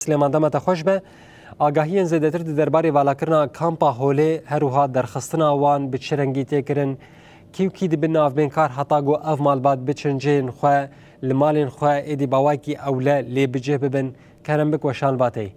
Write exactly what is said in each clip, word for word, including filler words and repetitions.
Silêman, dema te xweş be. Agahiyên zêdetir di derbarê valakirina Kampa Holê, her wiha derxistina wan bi çi rengî tê kirin? Kî û kî dibin navbênkar heta ku ev malbat biçin cihên xwe, li malên xwe êdî bi awayekî ewle lê bi cih bibin? Kerem bik weşan vateyî.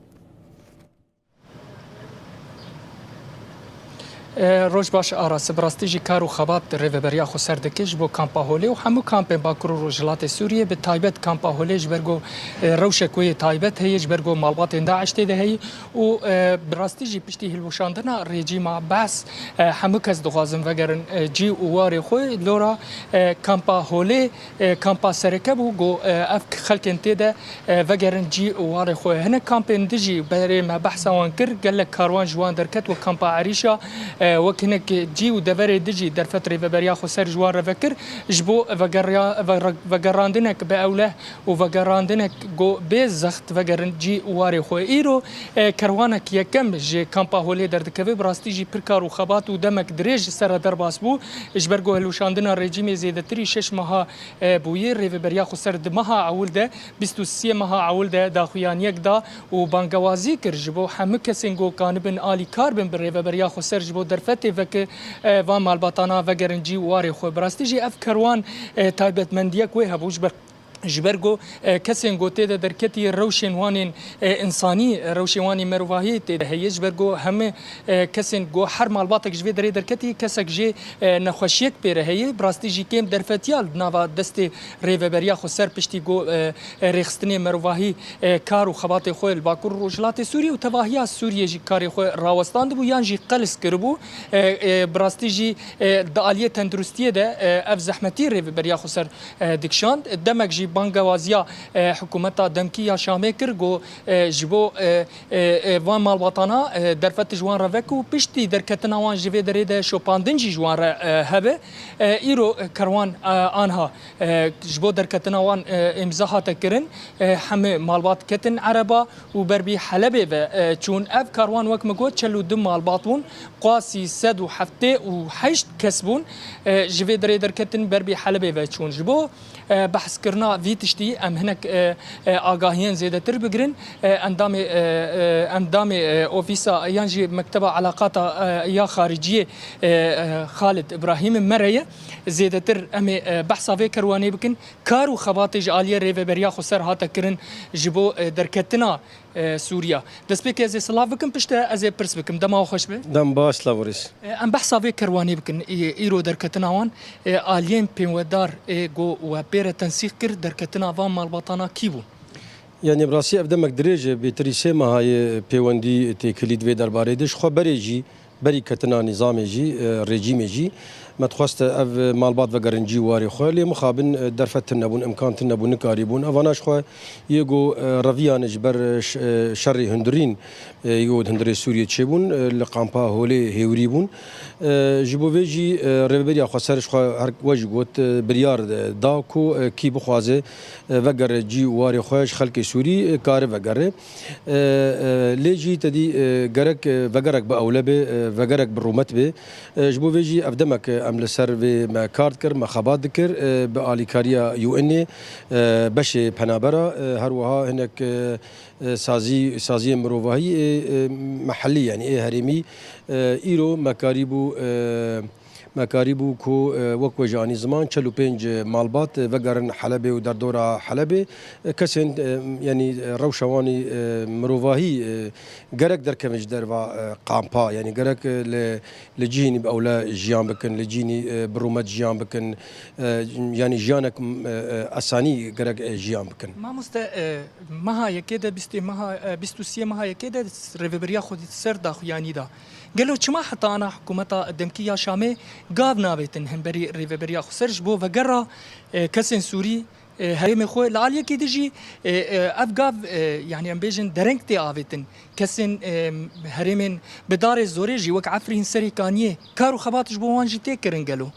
E, roj baş Aras, bi rastî jî kar û xebat Rêveberiya Xweser dike ji bo Kampa Holê û hemû kampên Bakur û Rojhilatê Sûriyê, bi taybet Kampa Holê, ji ber ku, e, rewşek wê yê taybet heye, ji ber ku malbatên DAIŞ tê de heye û, e, bi rastî jî piştî hilweşandina rejîma Behs, e, hemû kes dixwazin vegerin, e, cî û warê xwe. Lora, e, Kampa Holê, e, kampa sereke bû, ku, e, ev xelkên tê de e, vegerin cî û warê xwe. Hinek kampên din jî berê me behsa wan kir, gelek karwan ji wan derket, wek kampa Erîşa, e, wek hinek cî û deverê din jî derfet Rêveberiya Xweser ji wan re vekir, ji bo vegeriya-, vere-, vegerandinek bi ewleh û vegerandinek ku bê zext vegerin cî û warê xwe. Îro, e, kerwanek yekem ji kampa Holê derdikeve, bi rastî jî pir kar û xebat û demek dirêj li ser re derbas bû, ji ber ku hilweşandina rejîmê zêdetirî şeş meha, e, bûye. Rêveberiya Xweser di meha ewil de, bîst û sê meha ewil de daxuyaniyek da û bangewazî kir ji bo hemû kesên ku kanibin alîkar bin bi Rêveberiya Xweser ji bo derfetê veke, e, van malbatana vegerin cî û warê xwe. Bi rastî jî ev kerwan, e, taybetmendiyek wê hebû ji ber, ji ber ku, e, kesên ku tê de derketî rewşên wan ên, e, însanî, rewşên wan ên merovahî tê de heye, ji ber ku hemû, e, kesên ku her malbatek ji vê derê derketî kesek jê, e, nexweşiyek pê re heye. Bi rastî jî kêm derfetiya li nava destê Rêveberiya Xweser piştî ku, e, e, rêxistinê merovahî, e, kar û xebatê xwe li Bakur û Rojhilatê Sûriyê û tevahiya Sûriyê jî karê xwe rawestandibû yan jî qels kiribû. E, e, bi rastî jî, e, di aliyê tenduristiyê de, e, ev zehmetî Rêveberiya Xweser, e, dikişand. Demek jî bangewaziya, e, hikûmeta demkî ya Şamê kir ku, e, ji bo, e, e, e, van malbatana, e, derfet ji wan re veke û piştî derketina wan ji vê derê de şopandin jî ji wan re, e, hebe. E, îro, e, kerwan, e, anha, e, ji bo derketina wan, e, îmza hate kirin. E, hemî malbat ketin ereba û ber bi Helebê ve, e, çûn. Ev karwan, wek min got, çel û du malbat bûn. Qasî sed û heftê û heşt kes bûn. E, ji vê derê derketin, ber bi Helebê ve çûn. Ji bo, e, behskirina vî tiştî em hinek, e, e, agahiyên zêdetir bigirin. E, endamê, e, e, endamê, e, ofîsa yan jî mekteba elaqata, e, ya xariciyê, e, e, Xalid Îbrahîm me re ye. Zêdetir em ê, e, behsa vê kerwanê bikin. Kar û xebatê ji aliyê Rêveberiya Xweser hate kirin ji bo, e, derketina, e, Sûriya. Destpêkê ez ê silav bikim, piştre ez ê pirs bikim. Dema we xweş be. Dem baş, silav û rêz. E, em behsa vê kerwanê bikin. Î-, îro derketina wan, e, aliyên pêwendar ê ku we pê re tensîq kir, derketina van malbatana kî bû? Yanî bi rastî ev demek dirêj e, bêtirî sê meha ye pêwendî têkilî di vê derbarê de. Ji xwe berê jî, berî ketina nîzamê jî, e, rejîmê jî, me dixwest ev malbat vegerin cî û warê xwe. Lê mixabin, e, derfet tune bûn, imkan tune bû, nikarîbûn. Evana ji xwe yê ku, e, reviyane ji ber, e, ş-, e, şerê hundirîn, e, yê ku di hundirê Sûriyê çêbûn, e, li kampa Holê hêwirî bûn. E, ji bo vê jî, e, Rêveberiya Xweser ji xwe her we jî got, e, biryar, e, da ku, e, kî bixwaze, e, vegere cî û warê xwe, ji xelkê Sûrî, e, kare vegere. E, e, lê jî te dî, e, gerek, e, vegerek bi ewle be, e, vegerek bi rûmet be. E, ji bo vê jî ev demek, e, em li ser vê me kar dikir, me xebat dikir, e, bi alîkariya U N'ê, e, beşê penabera, e, her wiha hinek, e, e, sazî, saziyên mirovahî ê, e, mehellî, yanî ê herêmî, e, îro me karîbû, e, me karîbû ku, e, wek we jî anî ziman, çel û pênc malbat, e, vegerin Helebê û derdora Helebê. E, kesên, e, yanî, e, rewşa wan î, e, mirovahî, e, gerek derkevin ji derva, e, kampa, yanî gerek, e, li, li cihînî bi ewle jiyan bikin, li cihînî, e, bi rûmet jiyan bikin, e, yanî jiyanek, e, e, esanî gerek, e, jiyan bikin. Mamoste, e, meha yekê de, bîstê meha, e, bîst û siyê meha yekê de Rêveberiya Xweser daxuyanî da. Gelo çima heta ana hikûmeta demkî ya Şamê gav navêtin hemberî Rêveberiya Xweser ji bo vegera, e, kesên Sûrî, e, herêmê xwe? Li aliyekî din jî, e, e, ev gav, e, yanî em bêjin dereng tê avêtin. Kesên, e, herêmên bi darê zorê jî wek Efrîn, Serê Kaniyê kar û xebat ji bo wan jî tê kirin gelo?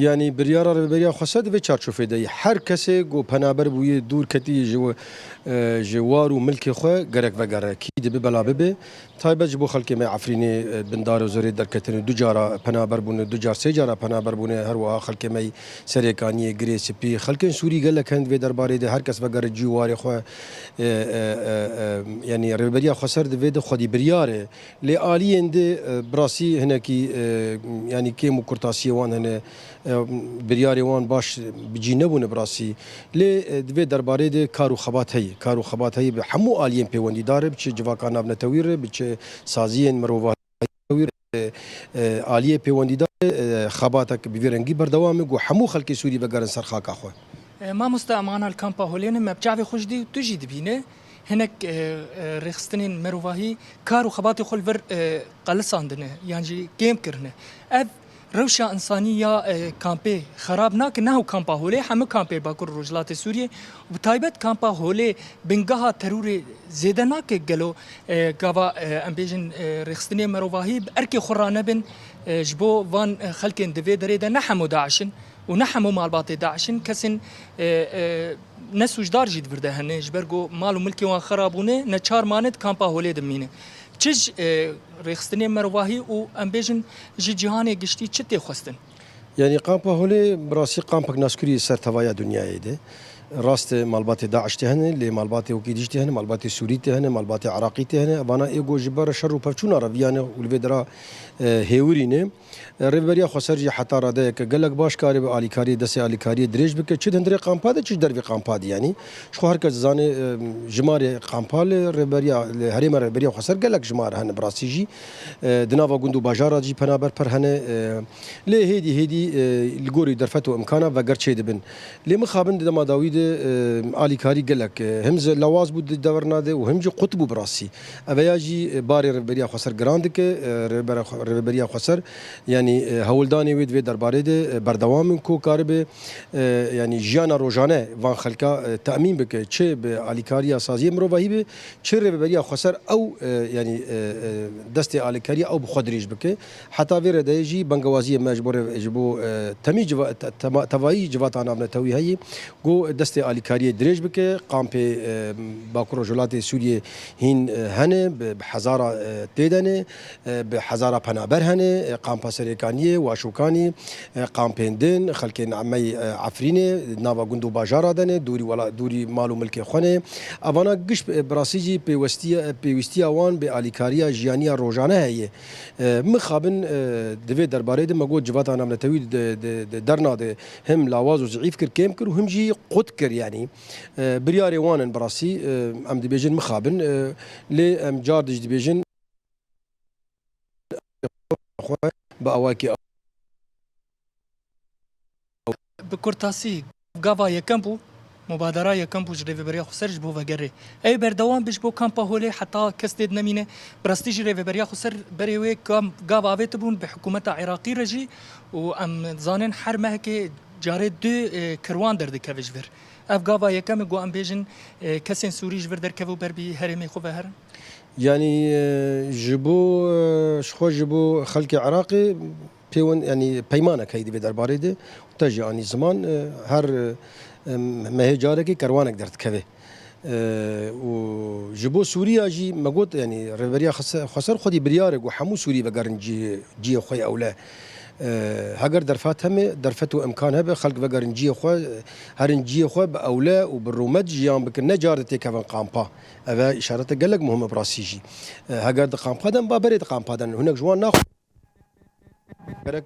Yanî biryara Rêveberiya Xweser di vê çarçovê de ye. Her kesê ku penaber bûye, dûr ketiye ji, e, ji war û milkê xwe gerek vegere. Kî dibe bela bibe. Taybet ji bo xelkê me Efrînê, e, bin dar û zerê derketine, du cara penaber bûne, du car sê cara penaber bûne, her wiha xelkê me Serêkaniyê, Girê Spî. Xelkên Sûrî gelek hene di vê derbarê de, her kes vegere cî û warê xwe. E, e, e, e, yanî Rêveberiya Xweser di vê de xwedî biryar e. Lê aliyên di, e, bi rastî hinekî, e, yanî kêm û kurtasiyê wan hene, e, biryarê wan baş bi cî nebûne bi rastî. Lê, e, di vê derbarê de kar û xebat heye. Kar û xebat heye bi hemû aliyên pêwendîdar e, bi çi civaka navnetewî re, bi çi saziyên mirovahî re, e, e, aliyê pêwendîdar e, e, xebatek bi vî rengî berdewam e, ku hemû xelkê Sûrî vegerin ser xaka xwe. E, mamoste, em ana li kampa Holê ne, me bi çavê xwe jî dî û tu jî dibîne. Hinek, e, e, rêxistinên mirovahî kar û xebatê xwe li vir, e, qelisandine, yan jî kêm kirine. Ev rewşa însanî ya, e, kampê xerab nake, neho kampa Holê, hemû kampê Bakur û Rojhilatê Sûriyê û bi taybet kampa Holê bingeha terorê zêde nake gelo, e, gava, e, em bêjin, e, rêxistinê mirovahî bi erkê xwe ranebin, e, ji bo van, e, xelkên di vê derê de ne hemû DAIŞ in û ne hemû malbatê DAIŞ in, kesên, e, e, ne sûcdar jî di vir de hene, ji ber ku mal û milkê wan xera bûne, neçar mane di kampa Holê de mîne. Çi ji, e, rêxistinê mirovahî û em bêjin ji cîhanê giştî çi tê xwestin? Yanî kampa Holê bi rastî kampek naskirî ser tevaya dinyayê de. Rast e, malbatê DAIŞ tê hene, lê malbatê wekî dî jî tê hene, malbatê Sûrî tê hene, malbatê Iraqî tê hene. Evana ê ku ji ber şer û pevçûna re viyane û li vê dera, e, hêwirî ne. E, Rêveberiya Xweser jî heta radeyeke gelek baş karibe alîkariyê, destê alîkariyê dirêj bike, çi di hundirê kampa de, çi ji dervê kampa de. Yanî ji xwe her kes dizane, e, jimarê kampa li rêveberiya, li herêma Rêveberiya Xweser gelek jimar hene bi rastî jî. E, di nava gund û bajara jî penaber pir hene. E, lê hêdî hêdî, e, li gorî derfet û imkana veger çêdibin. Lê mixabin di dema dawî de, e, alîkarî gelek, e, him ji lawaz bû di deverna de û him jî qut bû bi rastî. Eveya jî, e, barê Rêveberiya Xweser giran dike, e, Rêvebera-, Rêveberiya Xweser, yanî, e, hewldanê wê di vê derbarê de, e, berdewam in ku karibe, e, yanî jiyana rojane van xelka, e, temîn bike, çi bi alîkariya saziyê mirovahî be, çi Rêveberiya Xweser ew, e, yanî, e, e, destê alîkariya ew bi xwe dirêj bike. Heta vê redeyê jî bangewaziyê me ji bo rê-, ji bo, e, temî civa-, te-, tema-, tevayî civata navnetewî heye, ku destê alîkariyê dirêj bike. Kampê, e, Bakur Rojhilatê Sûriyê hîn, e, hene, bi, bi hezara, e, tê de ne, e, bi hezara penaber hene, e, kampa Serêkaniyê, Waşûkanî, e, kampên din, xelkên me yê, e, Efrînê, nava gund û bajara de ne, dûrî wela-, dûrî mal û milkê xwe ne. Evana giş, e, bi rastî jî pêwestiya, pêwîstiya wan bi alîkariya jiyaniya rojane heye. E, mixabin, e, di vê derbarê de me got civata navnetewî di, di, di derna de him lawaz û zîîf kir, kêm kir û him jî qut kir, yanî, e, biryarê wan in bi rastî, e, em dibêjin mixabin, e, lê em car dij dibêjin xwe bi awakî Bi kurtasî, gava yekem bû, mubadera yekem bû ji Rêveberiya Xweser ji bo vegerê. Ew berdewam be ji bo kampa Holê heta kes tê de nemîne. Bi rastî jî Rêveberiya Xweser berê wê kam-, gava avêtibûn bi hikûmeta Iraqî re jî û em zanin her mehekê carê du, e, kerwan derdikeve ji vir. Ev gava yekem e ku em bêjin, e, kesên Sûrî ji vir derkeve û ber bi herêmê xwe ve herin. Yanî, e, ji bo, e, ji xwe ji bo xelkê Iraqê pêwend, yanî peymanek heye di vê derbarê de û te jî anî ziman, e, her, e, mehê carekê kerwanek derdikeve. E, û ji bo Sûriya jî me got, yanî Rêveberiya Xese-, Xweser xwedî biryar e ku hemû Sûrî vegerin cihê, cihê xwe yê ewle. E, heger derfet heme, derfet û imkan hebe, xelk vegerin cihê xwe, herin cihê xwe bi ewle û bi rûmet jiyan bikin, ne car de têkevin kampa. Ev e îşarete gelek muhim e bi rastî jî. E, heger di kampa de em ba berê di kampa de ne. Hinek ji wan naxwe gerek